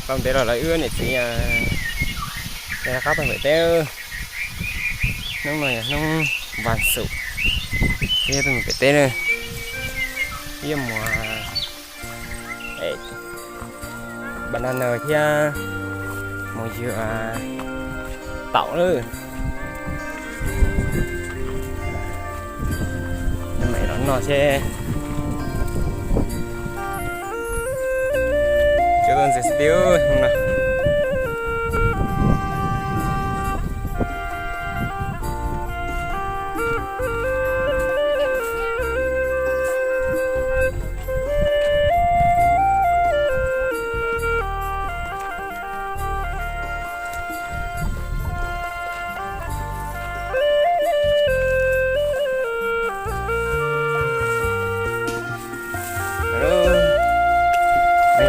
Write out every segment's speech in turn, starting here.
Tau ntev los lawv wb niam txiv rov qab tuaj pem teb. Hnub no yog hnub vas xum, wb tuaj mus pem teb na. Wb yuav mus banana thiab mus ywg taum lawm. Mam los noj seb. Cov tuaj ntxiv xwb tiag no.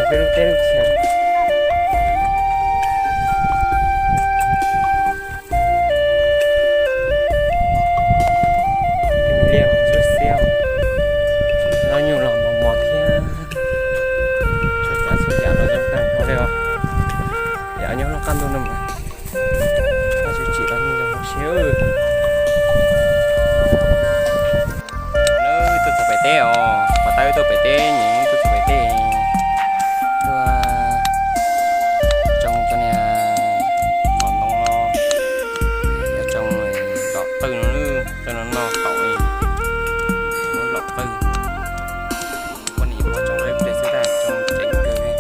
Peb lub teb lub chaw. Liaj ntsuab xiab, zaub nyuj los mos mos thiab. Txhua tsav txhua yam los zoo tag nrho li os. Yam nyob lub qab ntuj no mas, tsis tsim los yeej zoo huv si. Tuaj txog pem teb os, pos tau tuaj pem teb, nyiam tuaj txog pem teb. Tuaj tsoo cov niag qhov ntoo no, yuav tsoo lom qwj no, cov no noj taum li, muab lom qwj. Poj niam yuav muab tsoo lawm pem xwb tag, tsoo ceev kawg li.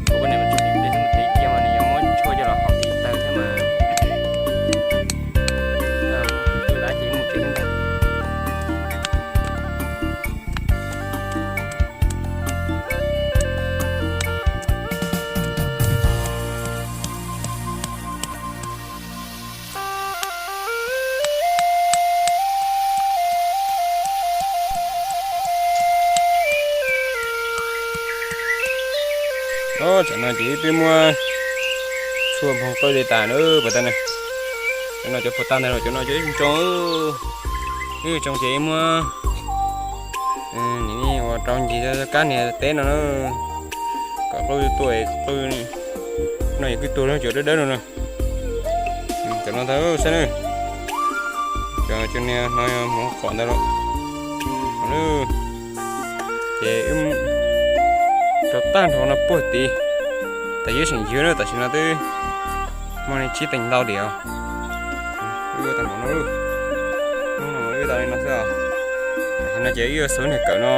Kuv poj niam mas tsis dim tes xwb, tes cia mas nws yuav muab tshuaj coj los haus tis taw thiab mas. Tus dab ces mus tsev ntag. Tam no ces peb muab tshuaj nphoo qwj li tas na, puas tau na. Cov no cov puas tau ntag, cov no cov ib tsoo, ib tsoo ces muab nim ua rau ncig kab niag teb no na, kom qwj tuaj qwj. No yog kwj tuag cov dawb dawb no na. Cov no ntag saib na. Cov niag no yog hmoov qom ntawd los. Ces rau tag nrho no puag tid, tas yog tseem ywg na, tam sim no twb muaj li tsib teev ntau diam os. Wb ua tau npaum no, hnub no wb tau li no xwb os. Tam sim no ces wb yuav xuav niag kawm no,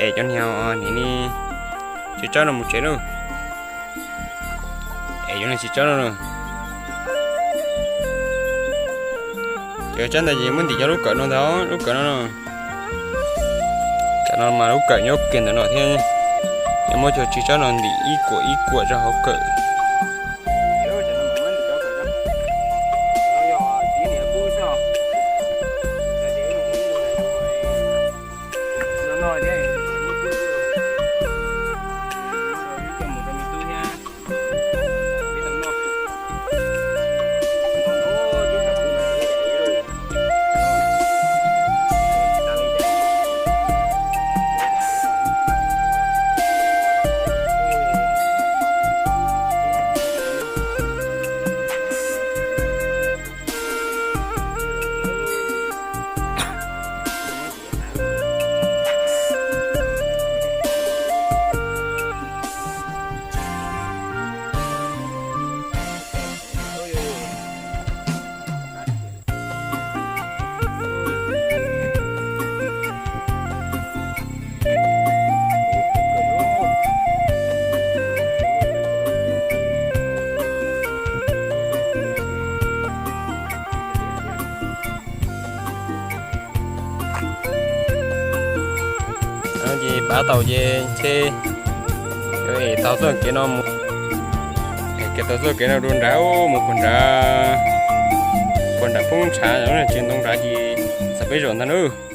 es cov niag nim ni tsis tsawb no mus tsev lauj. Es cov niag tsis tsawb no na, cov tsawb ntawd ces muab ntim cov lub kawm no ntag, lub kawm no na. Tam no mas lub kawm nyob kiag ntawm no thiab, yuav muab cov tsis tsawb no ntim ib kuam ib kuam rau hauv kawm. Ces pab tau ces ntshe es tau txoj kev no mus, es kev tau txoj kev no dua nrad mus puag nrad, puag nram poob ntshav tsis ntoo nrad ces txog peb zos ntag nawb.